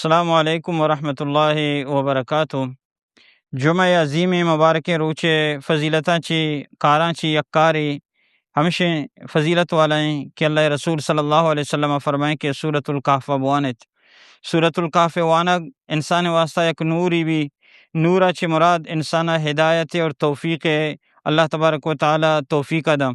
السلام علیکم ورحمۃ اللہ وبرکاتہ۔ جمعہ ءِ عظیمیں مبارکیں روچ ءِ فضیلتاں چی کاراں چی یک کارے ہمشیں فضیلت والا ایں کہ اللہ ءِ رسول صلی اللہ علیہ وسلم ءَ فرمائیں کہ سورۃ الکہف ءَ بوان ایت۔ سورۃ الکہف ءِ وانگ انسان ءِ واسطہ یک نورے بی۔ نور ءَ چہ مراد انسان ءَ ہدایت اور توفیق ءِ، اللہ تبارک و تعالی توفیق ءَ داں۔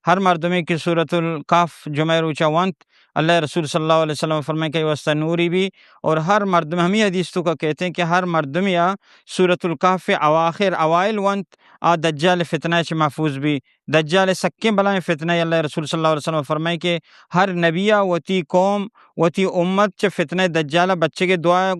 ہر مردمے کہ سورۃ الکہف جمعہ ءِ روچ ءَ وانت، اللہ ءِ رسول صلی اللہ علیہ وسلم ءَ فرمائیں کہ آئی واسطہ نورے بی، اور ہر مردم، ہمے حدیث ءِ توکا کئیت ایں کہ ہر مردمے ءَ سورۃ الکہف ءِ اواخر، اوائل وانت، آ دجال ءِ فتنہ ءَ چہ محفوظ بی۔ دجال ءِ سکیں بلاہیں فتنہ ءَ، اللہ ءِ رسول صلی اللہ علیہ وسلم ءَ فرمائیں کہ ہر نبی ءَ وتی قوم، وتی امت چہ فتنہ دجال ءَ بچگ ءِ دعا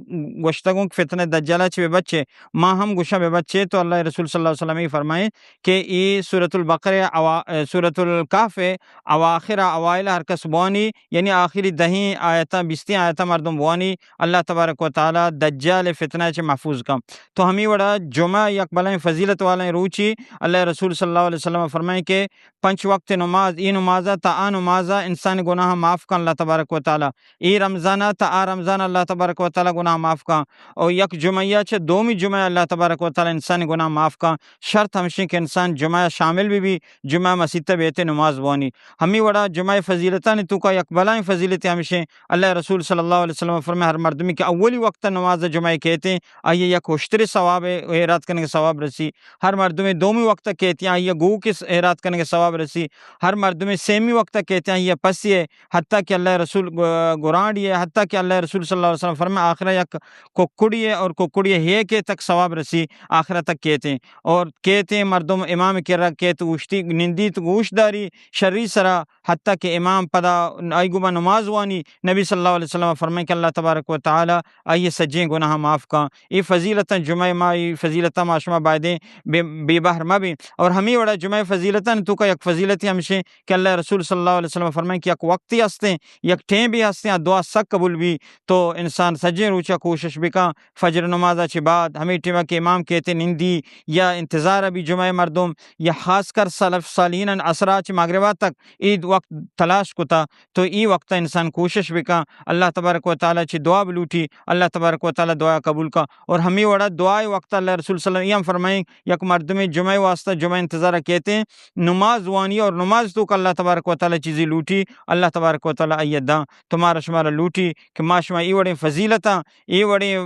گوشتگ اوں کہ فتنہ دجال ءَ چہ بہ بچے، ما ہم گوشاں بہ بچے، تو اللہ ءِ رسول صلی اللہ علیہ وسلم ءَ فرمائیں کہ اے سورۃ البقرہ ءِ اوا-، سورۃ الکہف ءِ اواخر ءَ، اوائل ءَ ہر کس بوانی، یعنی آخری دہیں آیتاں، بیستیں آیتاں مردم بوانی، اللہ تبارک و تعالی دجال ءِ فتنہ ءَ چہ محفوظ کن۔ تو ہمے وڑا جمعہ یک بلاہیں فضیلت والائیں روچے، اللہ ءِ رسول صلی اللہ علیہ وسلم ءَ فرمائیں کہ پنچ وقت نماز، اے نماز ءَ تا آ نماز ءَ انسان ءِ گناہ معاف کن اللہ تبارک و تعالی۔ اے رمضان ءَ تا آ رمضان ءَ اللہ تبارک و تعالی گناہ معاف کن۔ اور یک جمعہ ءَ چہ دومی جمعہ ءَ اللہ تبارک و تعالی انسان ءِ گناہ معاف کن۔ شرط ہمشیں کہ انسان جمعہ ءَ شامل بہ بی، جمعہ ءَ مسیت ءَ بیت ءُ نماز بوانی۔ ہمے وڑا جمعہ ءِ فضیلتانی توکا یک بلائیں فضیلتے ہمشیں، اللہ ءِ رسول صلی اللہ علیہ وسلم ءَ فرمائے، ہر مردمے کہ اولی وقت ءَ نماز جمعہ ءَ کیت ایں، آئی ءَ یک ہشترے ثواب ءِ، ہیرات کنگ ءِ ثواب رسی۔ ہر مردمے دومی وقت ءَ کیت ایں، آئی ءَ گوک ءِ ہیرات کنگ ءِ ثواب رسی۔ ہر مردمے سیمی وقت ءَ کیت ایں، آئی ءَ پسے ءِ، حتیٰ کہ اللہ ءِ رسول گ-، گرانڈی ءِ، حتیٰ کہ اللہ ءِ رسول صلی اللہ علیہ وسلم فرمائے، آخر ءَ یک ککڑی ءِ اور ککڑی ءِ ہیک ءِ تک ثواب رسی، آخرت ءَ کیت ایں۔ اور کیت ایں مردم امام ءِ کرا کیت، اوشتی، نندیت، گوش داری، شری سرا، حتیٰ کہ امام پدا آئی گوما نماز وانی، نبی صلی اللہ علیہ وسلم ءَ فرمائیں کہ اللہ تبارک و تعالی آئی ءِ سجیں گناہ معاف کن۔ اے فضیلتاں جمعہ ءِ ما، اے فضیلتاں ما شما بایدیں بے، بے بہر مہ بیں۔ اور ہمے وڑا جمعہ ءِ فضیلتانی توکا یک فضیلتے ہمشیں کہ اللہ ءِ رسول صلی اللہ علیہ وسلم ءَ فرمائیں کہ یک وقتے ہستیں، یک ٹیمے ہستیں، آ دعا سک قبول بی۔ تو انسان سجیں روچا کوشش بکن، فجر نماز ءَ چہ بعد ہمے ٹیم ءَ کہ امام کیت ایں نندی یا انتظار ءَ بی جمعہ ءِ مردم، یا خاص کر سلف صالحین عصر ءَ چہ مغرب ءَ تک اے وقت تلاش کتا، تو اے وقت ءَ انسان کوشش بکن، اللہ تبارک و تعالی چہ دعا بلوٹی، اللہ تبارک و تعالی دعا قبول کن۔ اور ہمے وڑا دعا ءِ وقت ءَ اللہ ءِ رسول صلی اللہ علیہ وسلم ءَ ہم فرمائیں، یک مردمے جمعہ ءِ واسطہ، جمعہ ءِ انتظار ءَ کیت ایں، نماز وانی اور نماز ءِ توکا اللہ تبارک و تعالی چیزے لوٹی، اللہ تبارک و تعالی آئی ءَ داں۔ تو مارا شمارا لوٹی کہ ما شما اے وڑیں فضیلتاں، اے وڑیں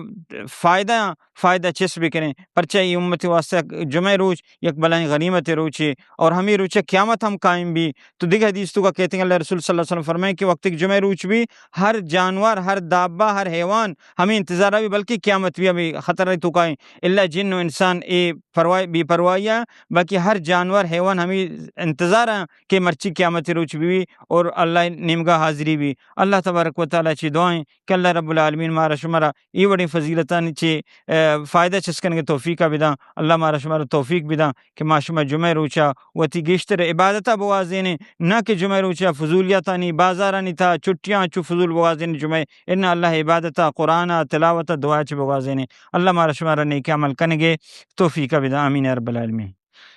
فائدہ، فائدہ چست بکنیں، پرچہ اے امت ءِ واسطہ جمعہ ءِ روچ یک بلاہیں غنیمت ءِ روچے، اور ہمے روچ ءَ قیامت ہم قائم بی۔ تو دگہ حدیث ءِ توکا کیت ایں، اللہ ءِ رسول صلی اللہ علیہ وسلم ءَ فرمائیں کہ وقتے کہ جمعہ ءِ روچ بی، ہر جانور، ہر دابہ، ہر حیوان ہمے انتظار ءَ بی، بلکہ قیامت بی ہمے خطرہ ءِ توکا ایں۔ الا جن و انسان اے پرواہ، بے پرواہی ءَ، باقی ہر جانور، حیوان ہمے انتظار ءَ کہ مرچی قیامت ءِ روچ بی، بی اور اللہ ءِ نیمگا حاضری بی۔ اللہ تبارک و تعالی چہ دعا ایں کہ اللہ رب العالمین مارا شمارا اے وڑیں فضیلتانی چہ، اے، فائدہ چست کنگ ءِ توفیق ءَ بداں۔ اللہ مارا شمارا توفیق بداں کہ ما شما جمعہ ءِ روچا وتی گیشتر عبادت ءَ بگوازینیں، نہ کہ جمعہ ءِ روچا فضولیاتانی، بازارانی تہا چھٹیاں چو فضول بگوازینیں جمعہ ءَ۔ اناں، اللہ ءِ عبادت ءَ، قرآن ءِ تلاوت ءَ، دعا ءَ چہ بگوازینیں۔ اللہ مارا شمارا نیک عمل کنگ ءِ توفیق ءَ بداں۔ آمین یا رب العالمین۔